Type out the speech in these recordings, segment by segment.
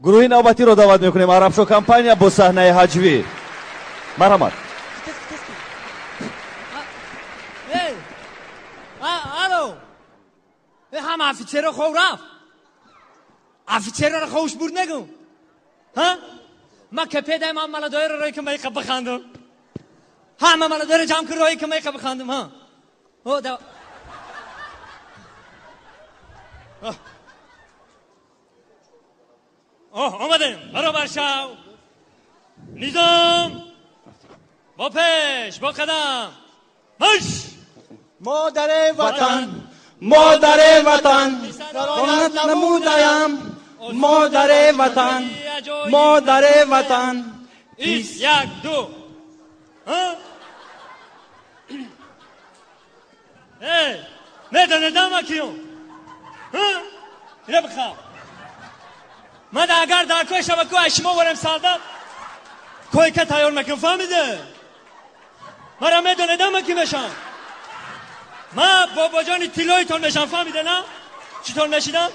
Гурӯҳи навбатиро даъват мекунем. Арабшо компания бо саҳнаи ҳаҷвӣ. Марҳамат. Алло, ҳама офитсерро хов рафт. Офитсерро ховш бурд нагум. Ма капедаем, ҳама маладоеро рои ки майқа бихандум. Ҳама маладоеро ҷамъ кун, рои ки майқа бихандум. Омадем. Баробар шав. Низом. Бо пеш, бо қадам. Марш! Модари ватан, модари ватан, қонат намудаям. Модари ватан, модари ватан. Як, ду. Эй, медонедам акиюм. Ина бихав. Ман агар дар кой шабаку аз шумо ворем солдат, койка тайёр мекунам, фаҳмиде? Мара медонедам ки мешам. Ман бобоҷони тиллоитон мешам, фаҳмиде на? Читон мешидам?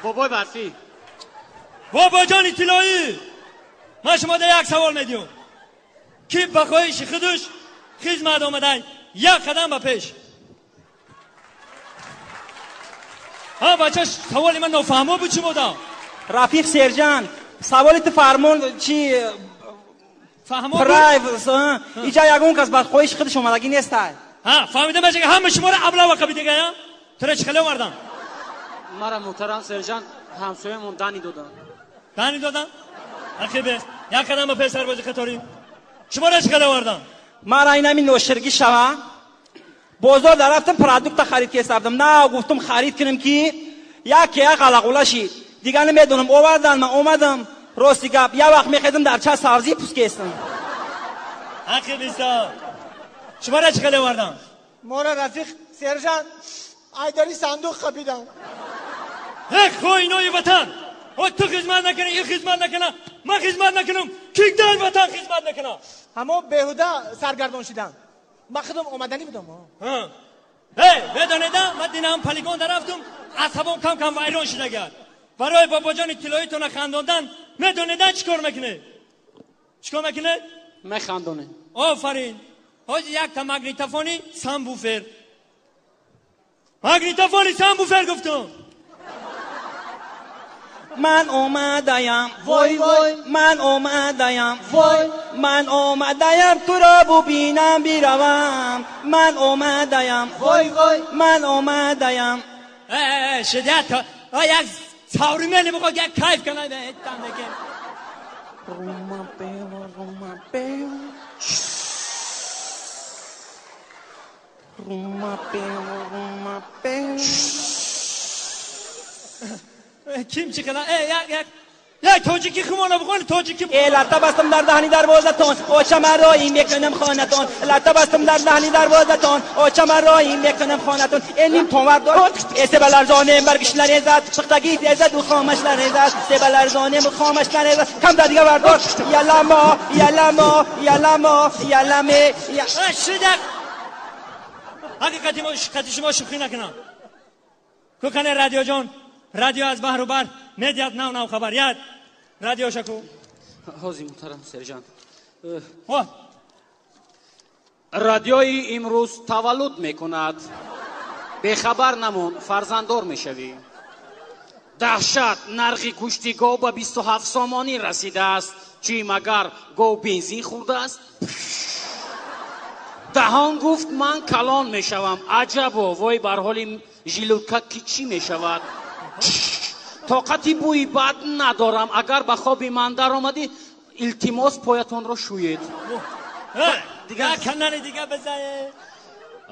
Бобои барфӣ. Бобоҷони тиллоӣ! Ман шумо да як савол медиҳам. Ки ба хоҳиши худаш хизмат омадай, як қадам ба пеш. Ҳа бача, саволи ман нофаҳмо буд шумо да? Рафиқ сержант, саволи ту фармон чи фаҳмо? Прайв, иҷа ягон кас ба хоҳиши худаш омадагӣ нестай. Ҳа, фаҳмидам, бача, ҳама шуморо аблава қабидагая? Тура чӣ хеле овардам? Мара муҳтарам сержант, ҳамсоямон дани додам. Дани додам? Ақибе, як қадам ба пеш, сарбози қаторӣ. Шуморо чӣ хеле овардам? Мара инами ноширгӣ шава. Бозор дарафтам, продукта харид кесардам. На, гуфтум харид кунам ки яке як алақула шид. Дигар намедонам, овардан, ман омадам. Рости гап, як вақт мехезам дар ча сабзӣ пӯст кестам. Ақибиса. Шуморо чӣ хеле овардам? Мора рафиқ сержант, айдари сандуқ қапидам. Эх, хоинои ватан! О, ту хизмат накунӣ, ин хизмат накуна, ман хизмат накунам, ки дар ватан хизмат накуна? Ҳамо беҳуда саргардон шидам. Ман худам омаданӣ будам. Эй, медонедам, ман динам полигон дарафтум, асабом кам-кам вайрон шидагар. Барои бобоҷони тиллоитона хандондан, медонедан чӣ кор мекунед? Чӣ кор мекунед? Механдонем. Офарин. Ҳоҷи якта магнитофони самбуфер. Магнитофони самбуфер гуфтум. Ман омадаям, вой вой, ман омадаям, вой, ман омадаям туро бубинам биравам. Ман омадаям, вой вой, ман омадаям. Шидят, як современный биход, як кайф кунад, там деке. Рума пева, рума пева. Рума пева, рума пева. Ким чӣ кала? Як як як тоҷикӣ хумона бихони, тоҷикӣ. Э, латта бастам дар даҳни дарвозатон, очама роӣ мекунам хонатон. Латта бастам дар даҳни дарвозатон, очама роӣ мекунам хонатон. Э, ним тонвар дор, э, себаларзонем баргиш нарезад, пухтагӣ тезад у хомаш нарезад. Себаларзонем у хомаш нарезад. Кам да дига вардор. Яламо, яламо, яламо, яламе. Шидак. Ҳақиқати мо қати шумо шӯхӣ накунам. Кукане радиоҷон, радио аз баҳру бар медиҳад нав нав хабар. Яд радио шаку. Ҳозир муҳтарам сержант. Радиои имрӯз таваллуд мекунад. Бехабар намон, фарзанддор мешавӣ. Даҳшат, нархи гӯшти гов ба 27 сомонӣ расидааст. Чӣ магар гов бензин хӯрдааст? Даҳон гуфт ман калон мешавам. Аҷабо, вой бар ҳоли жилутка ки чӣ мешавад? Тоқати бӯи бад надорам. Агар ба хоби ман даромадӣ, илтимос поятонро шӯед. Канали дига бизае.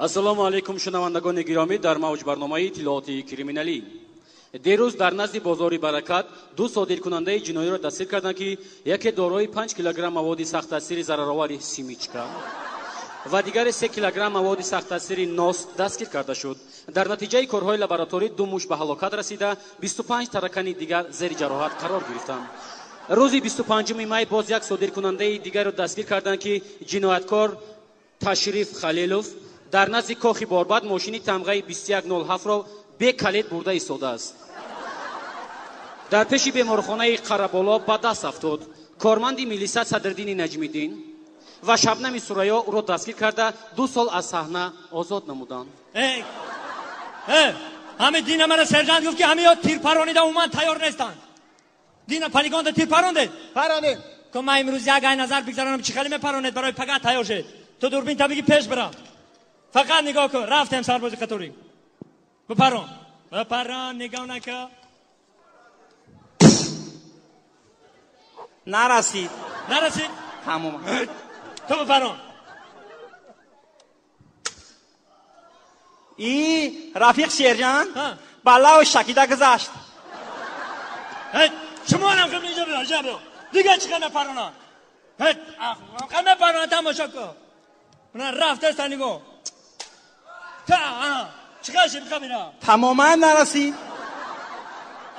Ассалому алайкум, шунавандагони гиромӣ, дар мавҷ барномаи иттилооти криминалӣ. Дирӯз дар назди бозори Баракат ду содиркунандаи ҷиноиро дастгир карданд, ки яке дорои 5 килограмм маводи сахттаъсири зараровари симичка ва дигаре 3 килограмм маводи сахттаъсири нос дастгир карда шуд. Дар натиҷаи корҳои лабораторӣ ду муш ба ҳалокат расида, 25 таракани дигар зери ҷароҳат қарор гирифтанд. Рӯзи 25 май боз як содиркунандаи дигарро дастгир карданд, ки ҷинояткор Ташриф Халилов дар назди кохи Борбад мошини тамғаи 2107-ро бекалид бурда истодааст. Дар пеши беморхонаи Қараболо ба даст афтод. Корманди милиса Садриддини Наҷмиддин ва Шабнами Сурайё ӯро дастгир карда 2 сол аз саҳна озод намуданд. Ҳами дина мана сержант гуфт, ки ҳамиё тир паронида умуман тайёр нестанд. Дина полигонда тир парондед? Паронем. Ко ман имрӯз як ай назар бигзаронам, чӣ хеле мепаронед, барои пага тайёр шед. Ту дурбин та биги пеш бира. Фақат нигоҳ кун, рафтем сарбози қаторӣ. Бипарон. Бипарон, нигоҳ накун. Нарасид. Нарасид? Тамом. Ту бипарон. И рафиқ сержант баллао шакида гузашт. Шумо ҳам хел инҷа биё, инҷа биё. Дига чӣ хел мепаронанд? Хел мепаронанд, тамошо кун. Мана рафтаста нигоҳ. Та, ана, чӣ хел шид бихабира? Тамоман нарасид.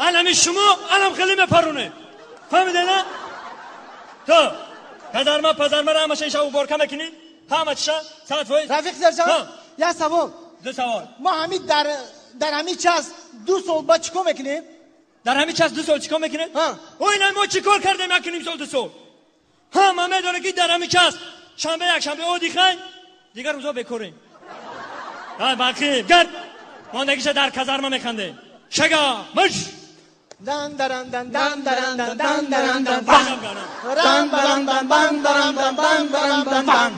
Анами шумо анам хеле мепаронед. Фаҳмиде на? Ту казарма пазармаро ҳамаша ин шаб уборка мекунӣ? Ҳама чиша 100%. Рафиқ сержант, як савол. Ду савол. Мо ҳами дар ҳами час 2 сол ба чӣ кор мекунем? Дар ҳами час 2 сол чӣ кор мекунем? Ой, на мо чӣ кор кардем 1.5 сол 2 сол? Ҳама медонад, ки дар ҳами час шанбе якшанбе одихай, дигар рӯзо бекорем. Бақим, гард! Мондагиша дар казарма механдем. Шага, мыш! Дан даран дан дан даран дан дан даран дан дан ран баран дан бан даран дан бан баран дан бан.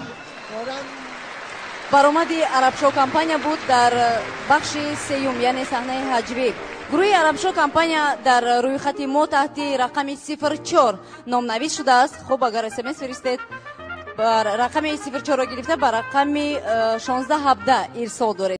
Баромади Арабшо компания буд дар бахши сеюм, яъне саҳнаи ҳаҷвӣ. Гурӯҳи Арабшо компания дар рӯйхати мо таҳти рақами 04 номнавис шудааст. Хуб, агар смс фиристед, рақами 04-ро гирифта ба рақами 1617 ирсол доред.